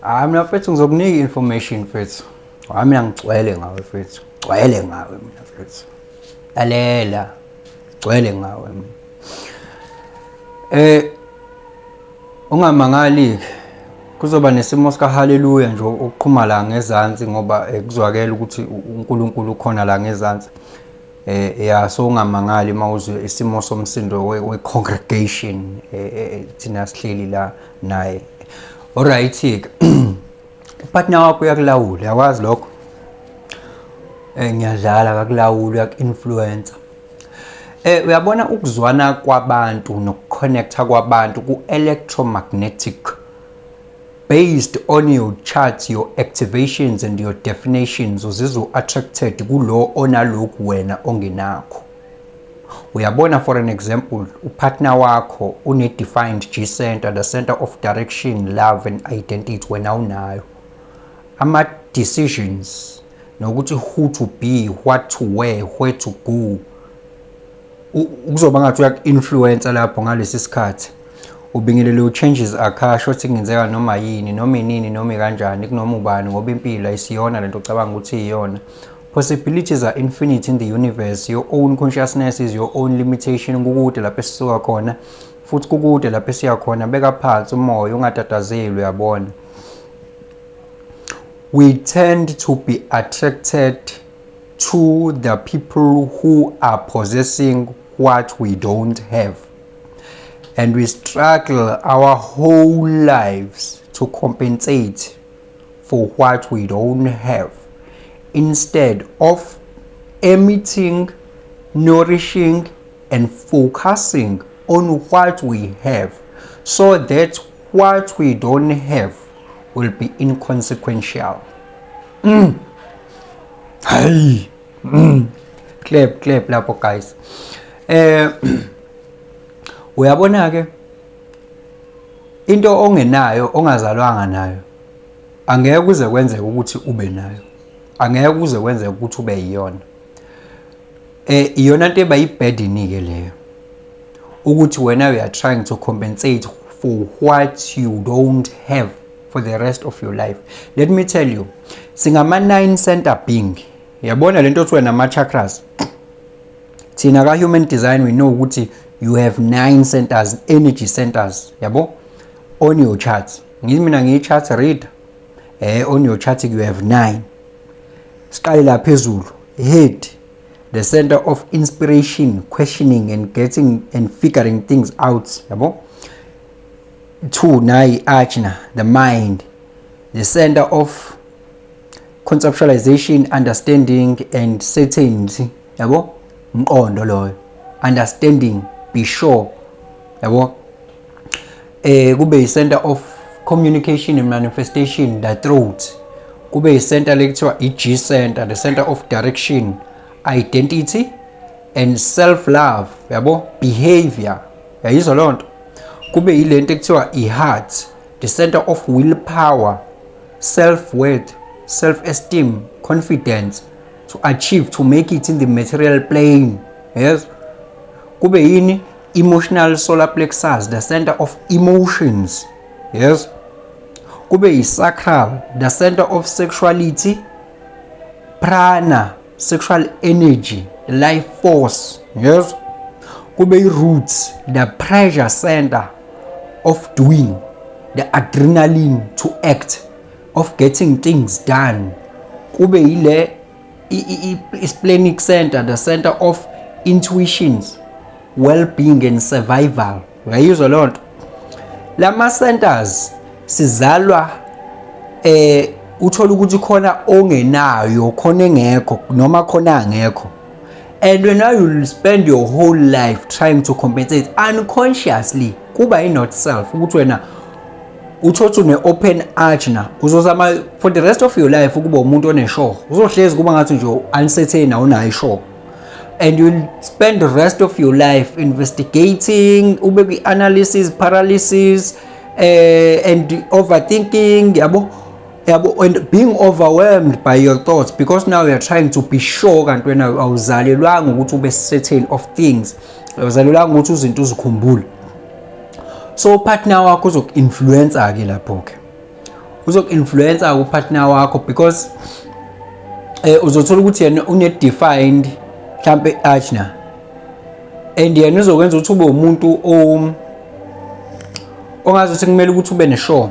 Hayi, mina mfethu, ngizokunika i-information, mfethu. Hayi, mina ngigcwele ngawe, mfethu, gcwele ngawe mina, mfethu. Lalela, gcwele ngawe mina. Ungamangali, kuzoba nesimo sika haleluya nje ukuqhuma la ngezansi, ngoba kuzwakela ukuthi uNkulunkulu ukhona la ngezansi. Ya, so ungamangali mawuzwe isimo somsindo we congregation thina sihleli la naye. Alright ke, upartner wakho uyakulawula, uyakwazi lokho? Ngiyadlala, akakulawula, uyaku-influencer. Uyabona, ukuzwana kwabantu nokuconnecta kwabantu ku-electromagnetic based on your chart, your activations and your definitions. Uzizwa attracted kulo onalokhu wena ongenakho. Uyabona, for an example, upartner wakho une-defined G center, the center of direction, love and identity. Wena unayo ama-decisions nokuthi who to be, what to wear, where to go. Kuzoba ngathi uyaku-influencer lapho ngalesi sikhathi. Ubingelele changes akasho ukuthi kungenzeka noma yini, noma inini, noma kanjani, kunoma ubani, ngoba impilo ayisiyona lento ocabanga ukuthi iyona. Possibilities are infinite in the universe. Your own consciousness is your own limitation. Kukude lapho esisuka khona, futhi kukude lapho esiya khona. Beka phansi umoya, ungatatazeli, uyabona. We tend to be attracted to the people who are possessing what we don't have, and we struggle our whole lives to compensate for what we don't have instead of emitting, nourishing and focusing on what we have, so that what we don't have will be inconsequential. Hayi. Clap, clap lapho, guys. Uyabona ke, into ongenayo, ongazalwanga nayo, angeke kuze kwenzeke ukuthi ube nayo, angeke kuze kwenzeke ukuthi ube yiyona. Iyona nto eba yiburden ke leyo, ukuthi wena you are trying to compensate for what you don't have for the rest of your life. Let me tell you, singama nine center being. Yabona lento othi wena ama chakras, thina ka human design we know ukuthi you have nine centers, energy centers, yabo, on your chart. Ngithi mina ngiyi chart reader. On your chart you have nine. Siqale la phezulu, head, the center of inspiration, questioning and getting and figuring things out, yabo. Two, nayi ajna, the mind, the center of conceptualization, understanding and certainty, yabo, umqondo loyo, understanding, be sure, yabo. Kube i-center of communication and manifestation, the throat. Kube i-center lekuthiwa i-G center, the center of direction, identity and self love, yabo, behavior, yayizwa leyo nto. Kube yilento ekuthiwa i-heart, the center of willpower, self worth, self esteem, confidence to achieve, to make it in the material plane, yes. Kube yini? Emotional solar plexus, the center of emotions, yes. Kube yi-sacral, the center of sexuality, prana, sexual energy, life force, yes. Kube i-roots, the pressure center of doing, the adrenaline to act, of getting things done. Kube yile i-splenic center, the center of intuitions, well-being and survival. Uyayizwa leyo nto? Lama centers sizalwa, uthola ukuthi khona ongenayo, khona engekho, noma khona angekho, and when you will spend your whole life trying to compensate unconsciously. Kuba i-not self ukuthi wena uthothi une-open ajna, uzozama for the rest of your life ukuba umuntu onesure. Uzohlezi kuba ngathi nje uncertain, awunayo isure, and you'll spend the rest of your life investigating, ube kwi-analysis paralysis and overthinking, yabo, yabo, and being overwhelmed by your thoughts, because now you are trying to be sure, kanti wena awuzalelwanga ukuthi ube certain of things, awuzalelwanga ukuthi izinto uzikhumbule. So partner wakho uzoku-influencer ke lapho ke. Uzoku-influence upartner wakho because uzothola ukuthi yena une-defined mhlampe ajna and yena uzokwenza ukuthi ube umuntu ongazi ukuthi kumele ukuthi ube ne-sure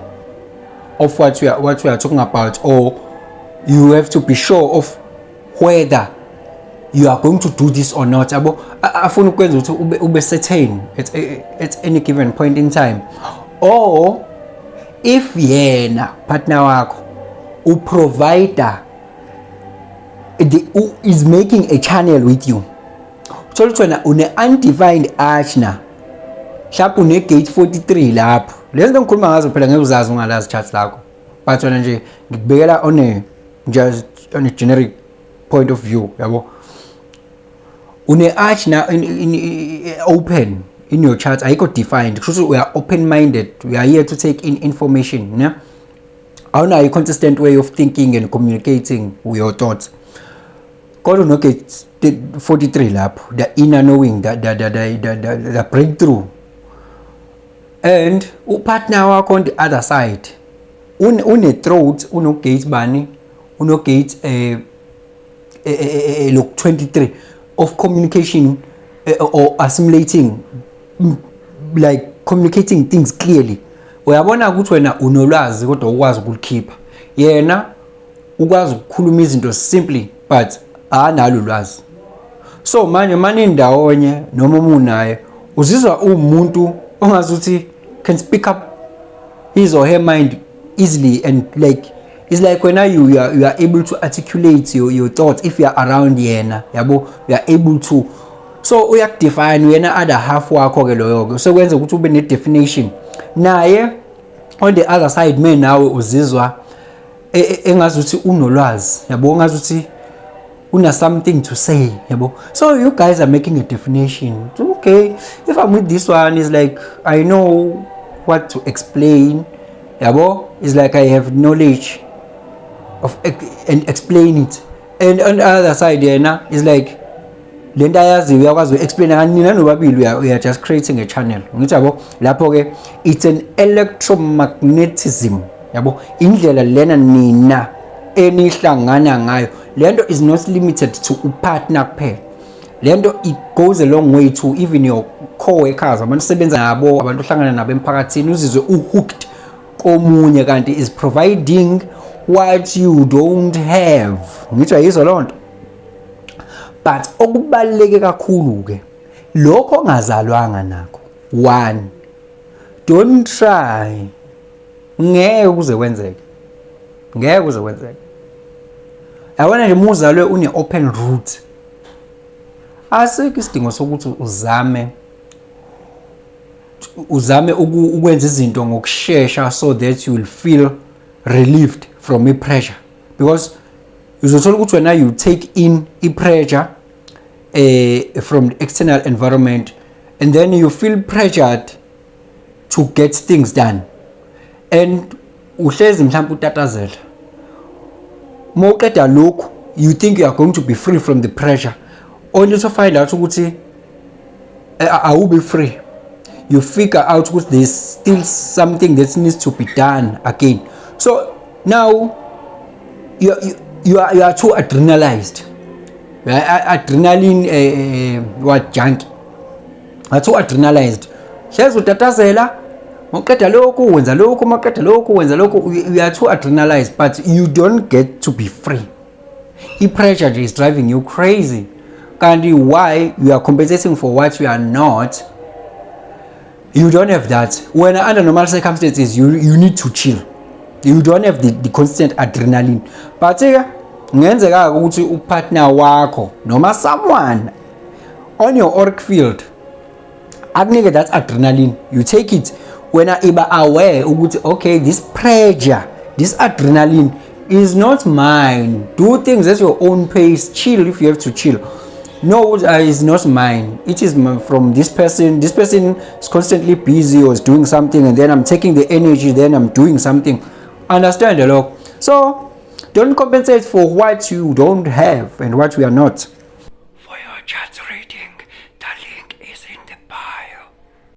of what you are talking about, or you have to be sure of whether you are going to do this or not, yabo. Afuna ukwenza ukuthi ube certain at any given point in time. Or if yena partner wakho uprovider is making a channel with you, uthola ukuthi wena une-undefined ajna, mhlawumbe une-gate 43 lapho. Lezi zinto ngikhuluma ngazo phela ngeke uzazi ungalazi chart lakho, but wena nje ngikubekela on a just on a generic point of view, yabo. Une-ajna open in your chart, ayikho defined, kusho ukuthi we are open minded, we are here to take in information, ne? Awunayo i-consistent way of thinking and communicating your thoughts, kodwa uno-gate 43 lapho, the inner knowing, the breakthrough. And upartner wakho on the other side une-throat, uno-gate bani, uno-gate lokhu 23 of communication or assimilating, like communicating things clearly. Uyabona ukuthi wena unolwazi kodwa ukwazi ukulikhipha, yena ukwazi ukukhuluma izinto simply but analo ulwazi. So manje manindawonye noma umunaye, uzizwa uwumuntu ongazuthi can speak up his or her mind easily and like it's like when you are able to articulate your thoughts if you are around yena, yabo. You are able to, so uyakudefine wena other half wakho ke loyo ke, sekwenza ukuthi ube ne definition naye. On the other side, me nawe uzizwa engazuthi unolwazi, yabo, engazuthi una something to say, yabo. So you guys are making a definition. Okay, if I'm with this one, it's like I know what to explain, yabo. It's like I have knowledge of and explain it. And on the other side, yena is like lento ayaziyo uyakwazi uku-explain. Kanti nina nobabili we are just creating a channel, ngithi, yabo. Lapho ke it's an electromagnetism, yabo, indlela lena nina enihlangana ngayo. Lento is not limited to upartner kuphela. Lento it goes a long way to even your co-workers, abantu osebenza nabo, abantu ohlangana nabo emphakathini. Uzizwe uhooked komunye kanti is providing what you don't have, ngithi, ayizwa loo nto. But okubaluleke kakhulu ke, lokho ongazalwanga nakho, one, don't try. Ngeke kuze kwenzeke, ngeke kuze kwenzeke. Yabona nje, muzalwe une open root, asikho isidingo sokuthi uzame ukwenza izinto ngokushesha so that you will feel relieved from i-pressure, because uzothola ukuthi wena you take in i-pressure from the external environment and then you feel pressured to get things done and uhlezi mhlawumbe utatazela. Uma uqeda lokhu, you think you are going to be free from the pressure, only to find out ukuthi awubi free. You figure out ukuthi there's still something that needs to be done again. So now you are too adrenalized. You are adrenaline what junkie, are too adrenalized. Hlezi utatazela, mawuqeda lokhu wenza lokhu, mawuqeda lokhu wenza lokhu. You are too adrenalized, but you don't get to be free. I-pressure nje is driving you crazy. Kanti why you are compensating for what you are not? You don't have that. When under normal circumstances you need to chill, you don't have the constant adrenaline. But ke kungenzeka ukuthi upartner wakho noma someone on your auric field akunike that adrenaline. You take it. Wena iba aware ukuthi okay, this pressure, this adrenaline is not mine. Do things at your own pace. Chill if you have to chill. No, it's not mine, it is from this person. This person is constantly busy or is doing something and then I'm taking the energy, then I'm doing something. Understand lokho? So don't compensate for what you don't have and what we are not. For your chart reading.